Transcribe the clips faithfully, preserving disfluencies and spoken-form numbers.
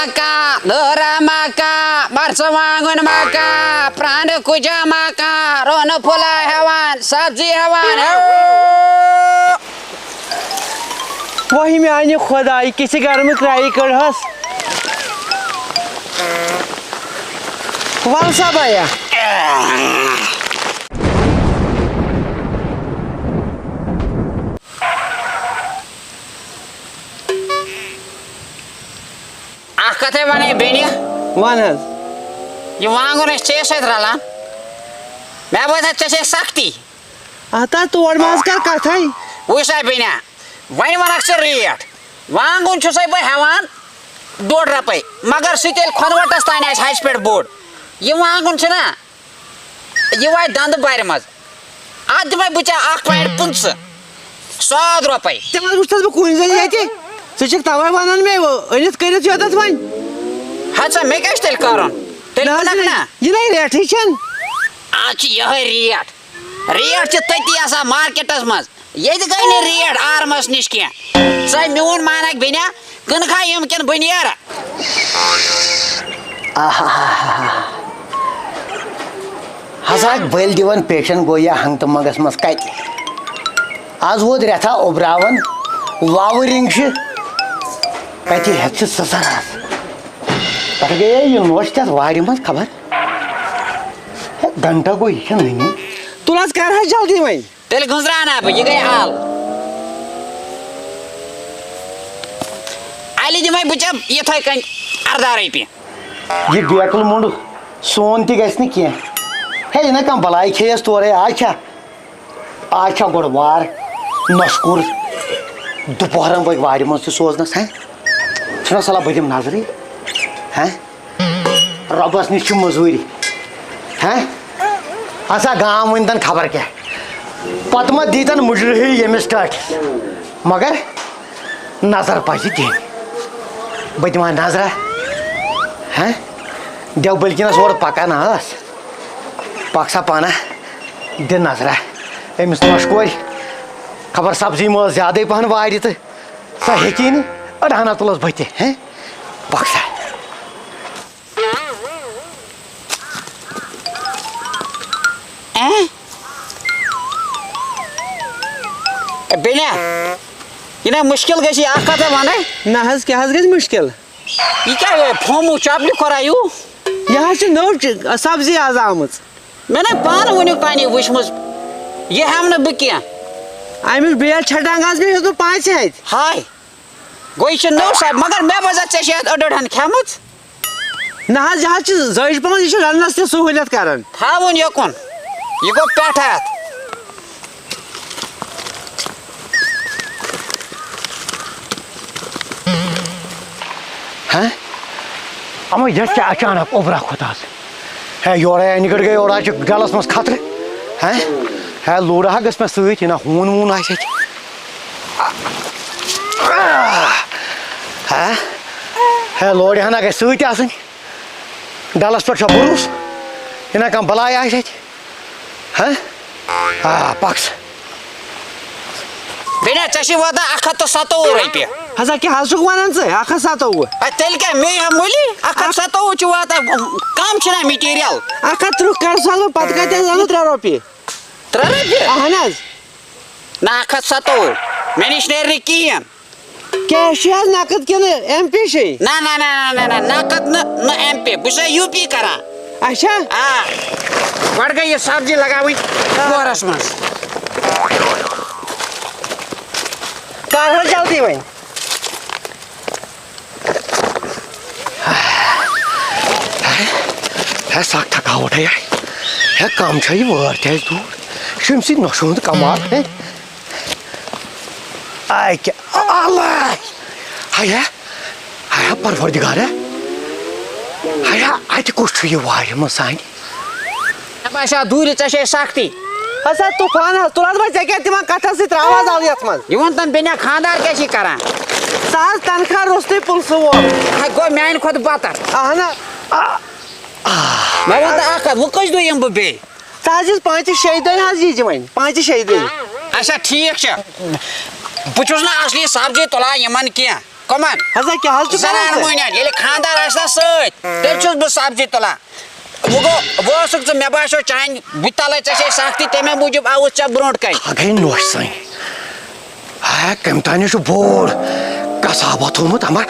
مکا، لٲرا مکا، مرژٕوانٛگُن مکا، پرٛانہٕ کُجا مکا، رۄہنہٕ پھوٚلا ہٮ۪وان، سبزی ہٮ۪وان۔ وۄنۍ میانہِ خۄدایہِ، کِژھِ گرمہٕ کرٛایہِ کٔڑہَس۔ وَل سا بیا۔ اکھ کتھے ونے بیٚنہِ۔ وَن حظ۔ یہِ وانٛگُن ٲسۍ ژےٚ سۭتۍ رلان۔ مےٚ باسان، ژےٚ چھے سختی۔ اَتھ ہا تور ما حظ کر کتھے۔ وٕچھ سا بیٚنہِ، وۄنۍ وَنکھ ژٕ ریٹ۔ وانٛگُن چھُسَے بہٕ ہٮ۪وان ڈۄڈ رۄپے، مگر سُہ تیٚلہِ کھۄنوَٹس تانۍ آسہِ ہَچہِ پٮ۪ٹھ بوٚڑ۔ یہِ وانٛگُن چھُنہ، یہِ واتہِ دَنٛدٕ بَرِ منٛز۔ اَتھ دِمَے بہٕ ژےٚ اَکھ point پٕنٛژٕہ، ساد رۄپَے۔ تیٚلہِ حظ وٕچھتَس بہٕ کُنہِ زٔنۍ ییٚتہِ۔ ژٕ چھَکھ تَوَے وَنان مےٚ أنِتھ کٔرِتھ یوتَتھ وۄنۍ۔ ہَتہٕ سا، مےٚ کیٛاہ چھُ تیٚلہِ کَرُن؟ تیٚلہِ نہ حظ، کٕنَکھ نہ۔ یہِ نَے ریٹھٕے چھَنہٕ۔ آز چھِ یِہوٚے ریٹ۔ ریٹ چھِ تٔتی آسان مارکیٹَس منٛز۔ ییٚتہِ گٔے نہٕ ریٹ آرمَس نِش کینٛہہ۔ ژٕ میون مانَکھ بیٚنہِ، کٕنکھا یِم کِنہٕ بہٕ نیرٕ؟ آہا۔ ہسا اکھ بٔلۍ دِوان پیشن گویا ہنٛگتہٕ منٛگس منٛز کتہِ؟ از ووت رٮ۪تھا اوٚبراوان، واوٕ رِنٛگ چھِ، کتہِ ہٮ۪تھ چھِ سٕژن از؟ پٮ۪ٹھٕ گٔیے یہِ نوٚش تتھ وارِ منٛز خبر۔ ہے، گھنٹہ گوٚو یہِ چھَنہٕ نٔنی۔ تُل حظ، کر حظ جلدی وۄنۍ۔ تیٚلہِ گٔنٛزراونا بہٕ، یہِ گٔے حل۔ اَلہِ دِمَے بہٕ ژےٚ یِتھَے کٔنۍ اَرداہ رۄپیہِ۔ یہِ بیکل مُنڈ سون تہِ گژھِ نہٕ کینٛہہ۔ ہے، یہِ نہ کانٛہہ بلاے کھیٚیَس تورَے۔ آز چھا، آز چھا گۄڈٕ وار، نۄشہِ کوٗر دُپہرَن بٲگۍ وارِ منٛز تہِ سوزنَس، ہے؟ چھُنہ صلاح بہٕ دِمہٕ نظرٕے، ہے؟ رۄبس نِش چھِ مٔزوٗرۍ۔ ہہ؟ اسا گام ؤنۍتن خبر کیٛاہ۔ پتہٕ ما دیٖتن مُجرِہٕے ییٚمِس ٹٲٹھِس۔ مگر نظر پزِ دِنۍ۔ بہٕ دِمہٕ ہا نظرہ۔ ہہ؟ دٮ۪و بٔلکِنس اورٕ پکان ٲس۔ پکھ سا پانہ، دِ نظرہ أمِس نۄشہِ کورِ۔ خبر سبزی مہ ٲس زیادَے پہن وارِ تہٕ سۄ ہیٚکی نہٕ۔ أڑ ہنا تُلس بہٕ تہِ۔ ہہ؟ پکھ سا۔ اے؟ بیٚنہِ، یہِ نا مُشکِل گژھِ، یہِ اکھ کتھا ونے۔ نہ حظ، کیٛاہ حظ گژھِ مُشکِل؟ یہِ کیٛاہ، یہِ پھومہٕ چپلہِ کھۄرا ہیوٗ؟ یہِ حظ چھِ نٔو چ-، سبزی آز آمٕژ۔ مےٚ نا پانہٕ وٕنیُک تام یہِ وٕچھمٕژ، یہِ ہٮ۪مہٕ نہٕ بہٕ کینٛہہ۔ اَمیُک بیل چھٹانٛگ حظ مےٚ ہیوٚتمُت پانٛژِ ہَتہِ۔ ہاے۔ گوٚو یہِ چھِ نٔو سا، مگر مےٚ باسان ژےٚ چھِ یَتھ أڈ أڈ ہَن کھٮ۪مٕژ۔ نہ حظ، یہِ حظ چھِ زٲج پَہَم، یہِ چھِ رَننَس تہِ سہوٗلیت کَران۔ تھاوُن یوکُن، یہِ گوٚو پٮ۪ٹھٕ اَتھ۔ ہہ؟ اما یتھ کیٛاہ اچانک اوٚبرا کھوٚت از؟ ہے، یورے انہِ گٔٹۍ گٔے، یورٕ حظ چھِ ڈلس منٛز خطرٕ۔ ہے، ہے، لوٗرٕ ہا گٔژھ مےٚ سۭتۍ، یہِ نا ہوٗن ووٗن آسہِ اَتہِ۔ ہے، ہے، لورِ ہنا گژھِ سۭتۍ آسٕنۍ۔ ڈلس پٮ۪ٹھ چھا بروسہٕ؟ یہِ نا کانٛہہ بلاے آسہِ اَتہِ۔ ہہ؟ آ، پکھ سا۔ بیٚنہِ، ژےٚ چھِ واتان اکھ ہتھ تہٕ ستووُہ رۄپیہِ۔ ہسا کیٛاہ حظ چھُکھ وَنان ژٕ؟ اکھ ہتھ ستووُہ؟ اَدٕ تیٚلہِ کیٛاہ، مے ہا مٔلی؟ اکھ ہتھ ستووُہ چھُ واتان، کم چھُنہ مٹیٖریل؟ اکھ ہتھ ترٕٛہ کر سا بہٕ، پتہٕ کتہِ حظ اَنہٕ ترٛےٚ رۄپیہِ؟ ترٛےٚ رۄپیہِ؟ اہن حظ۔ نہ، اکھ ہتھ ستووُہ۔ مےٚ نِش نیرِ نہٕ کِہیٖنۍ۔ کیش چھُے حظ نقد کِنہٕ ایم پے چھے؟ نہ، نہ، نہ، نہ، نہ، نہ، نقد نہٕ، نہٕ ایم پے۔ بہٕ چھُسے یوٗ پی کران۔ اچھا۔ آ۔ گۄڈٕ گٔے یہِ سبزی لگاوٕنۍ بورس منٛز۔ کر حظ جلدی وۄنۍ۔ ہے، سخ تھکاوٹ ہے۔ ہے، کم چھےٚ یہِ وٲر تہِ اَسہِ دوٗر۔ یہِ چھُ أمۍ سٕنٛدِ نۄشہِ ہُنٛد کمال ہے۔ اے کیٛاہ، اللہ! ہیا، ہیا، پروردگارا! ہیا، اتہِ کُس چھُ یہِ وارِ منٛز سانہِ؟ مےٚ باسیٛاو دوٗرِ ژےٚ چھے سختی۔ ہسا طوفان حظ، تُل حظ وۄنۍ، ژےٚ کیٛاہ تِمن کتھن سۭتۍ ترٛاو حظ اَو یتھ منٛز۔ یہِ ووٚن تٔمۍ بیٚنہِ خانٛدار کیٛاہ چھِ کران؟ سُہ حظ تنخواہ روٚستُے پٕلسہٕ وول۔ ہے، گوٚو میانہِ کھۄتہٕ بدتر۔ اہن حظ۔ مےٚ ووٚن تہٕ اکھ کتھ، وۄنۍ کٔژِ دۄہ یِمہٕ بہٕ بیٚیہِ؟ ژٕ حظ یِز پانٛژِ شیٚیہِ دۄہہِ حظ یِزِ وۄنۍ، پانٛژِ شیٚیہِ دۄہہِ۔ اچھا، ٹھیٖک چھُ۔ بہٕ چھُس نہٕ اصلی سبزی تُلان یِمن کینٛہہ۔ یِمَن ہسا کیٛاہ حظ چھُ کران زنان ژٕ؟ مۄہنٮ۪ن، ییٚلہِ خانٛدار آسہِ نا سۭتۍ، تیٚلہِ چھُس بہٕ سبزی تُلان۔ وۄنۍ گوٚو، وۄنۍ اوسُکھ ژٕ، مےٚ باسیو چانہِ بُتھِ تَلَے ژےٚ چھے سختی، تَمے موٗجوٗب آوُس ژےٚ برونٛٹھ کَنہِ۔ ہا گٔے نوٚش سٲنۍ۔ ہا، کٔمۍ تانۍ چھُ بوٚڑ قصابہ تھوٚومُت، اما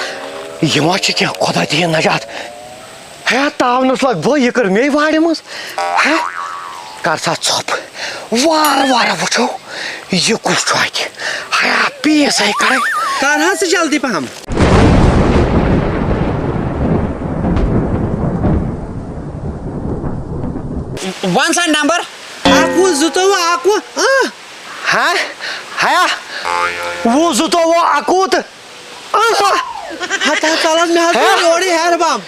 یِوان چھِ کینٛہہ، خۄدا دِیِن نجات۔ ہے، تاونس لگ بہٕ، یہِ کٔر مے وارِ منٛز۔ ہے، کر سا ژھۄپ۔ وارٕ وارٕ وٕچھو، یہِ کُس چھُ اتہِ۔ ہے، پیٖس ہے کرے۔ کر حظ ژٕ جلدی پہم۔ وَن سا نمبر۔ اکوُہ، زٕتووُہ، اکوُہ، اۭں۔ ہا؟ ہیا؟ وُہ، زٕتووُہ، اکوُہ تہٕ ہتا ژل حظ، مےٚ حظ ہہ؟ پیوٚو یورٕ ہیرٕ بم۔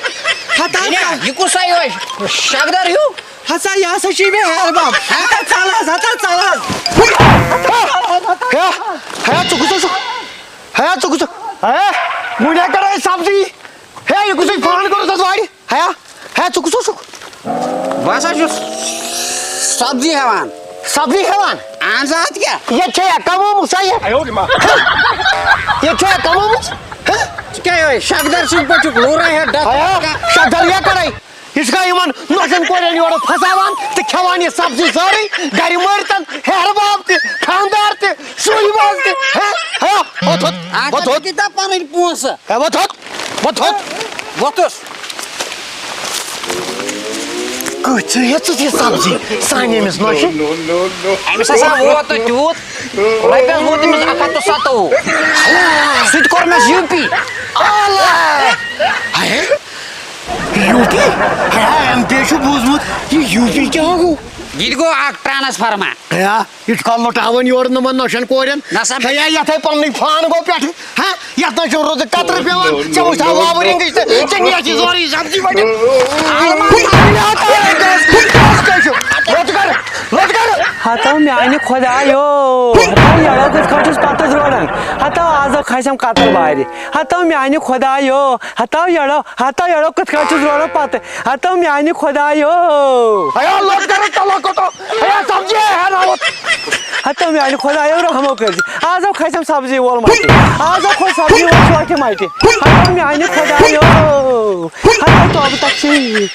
ہتا بیٚنہِ، ژل۔ یہِ کُس سا یِہوٚے شکدر ہیوٗ؟ ہسا، یہِ ہسا چھُے مےٚ ہیرٕ بم۔ ہتا ژل حظ، ہتا ژل حظ۔ ہیا، ہیا، ژٕ کُس چھُکھ؟ ہیا، ژٕ کُس چھُکھ؟ ہیا، وُنہِ ہا کَرے سبزی۔ ہے، یہِ کُس چھُے فون کوٚرُتھ اَتھ وارِ؟ ہیا، ہے، ژٕ کُس اوسُکھ؟ بہٕ ہسا چھُس سبزی ہٮ۪وان۔ سبزی ہٮ۪وان؟ اہن سا، اَدٕ کیٛاہ؟ ییٚتہِ چھےٚ یا کمٲومٕژ سا یہِ؟ ییٚتہِ چھےٚ یا کمٲومٕژ؟ ہہ؟ ژٕ کیٛاہ یِہوٚے شکدر سٕنٛدۍ پٲٹھۍ چھُکھ لوٗرے ہیوٚر ڈَتھ ہیا، کران؟ شکدر یا کرے۔ یہِ چھُکھا یِمن نۄشن کورٮ۪ن یورٕ پھساوان تہٕ کھٮ۪وان یہِ سبزی سٲرٕے؟ گرِ مٲرۍتن، ہیہر باب تہِ، خاندار تہِ، سُے باز تہِ۔ ہہ؟ ہیا، وۄتھ، وۄتھ، اَتھ وۄتھ، ہسا وۄتھ۔ دِتہ پنٕنۍ پونٛسہٕ۔ ہے، وۄتھ، وۄتھ۔ وۄتھ تھوٚد۔ وۄتھُس۔ کۭژ ژٕ ہیٚژٕتھ یہِ سبزی سانہِ أمِس نۄشہِ؟ أمِس ہسا ووت نہٕ تیوٗت۔ رۄپیَس ووت أمِس اَکھ ہَتھ تہٕ سَتووُہ۔ سُہ تہِ کوٚر مےٚ یوٗ پی۔ آلہ! ہے، یوٗ پی؟ ہے، ایم پی چھُ بوٗزمُت۔ یہِ یوٗ پی کیٛاہ گوٚو؟ یہِ تہِ گوٚو اَکھ ٹرانسفارما۔ ہے، یہِ چھُ کانٛہہ لُٹاوان یورٕ نَمَن نۄشَن کورٮ۪ن۔ نہ سا۔ ہے، یَتھ ہے پنٛنُے فان گوٚو پٮ۪ٹھٕ۔ ہہ؟ یَتھ نہ چھُ روزٕ قطرٕ پٮ۪وان۔ ژےٚ وٕچھتھا وابرِنٛگٕچ تہٕ ژےٚ نیچی زورٕے سبزی وَٹہِ۔ لوٚت کر، لوٚت کر۔ ہتو میانہِ خۄدایو، ہتو یڑو کِتھ کٲٹھۍ چھُس پتہٕ زوران۔ ہتو آزو کھسٮ۪م قطر بارِ۔ ہتو میانہِ خۄدایو، ہتو یڑو، ہتو یڑو کِتھ کٲٹھۍ چھُس زوران پتہٕ۔ ہتو میانہِ خۄدایو۔ ہیا لوٚت کر تلو کوتو۔ ہیا سبزی ہے ہراوت۔ ہتو میانہِ خۄدایو رحمو کٔرۍ زِ۔ آزو کھسٮ۪م سبزی وول مٹہِ۔ آزو کھوٚت سبزی وول ژھۄٹہِ مٹہِ۔ ہتو میانہِ خۄدایو۔ ہتو توبہٕ تَتھ چھِ۔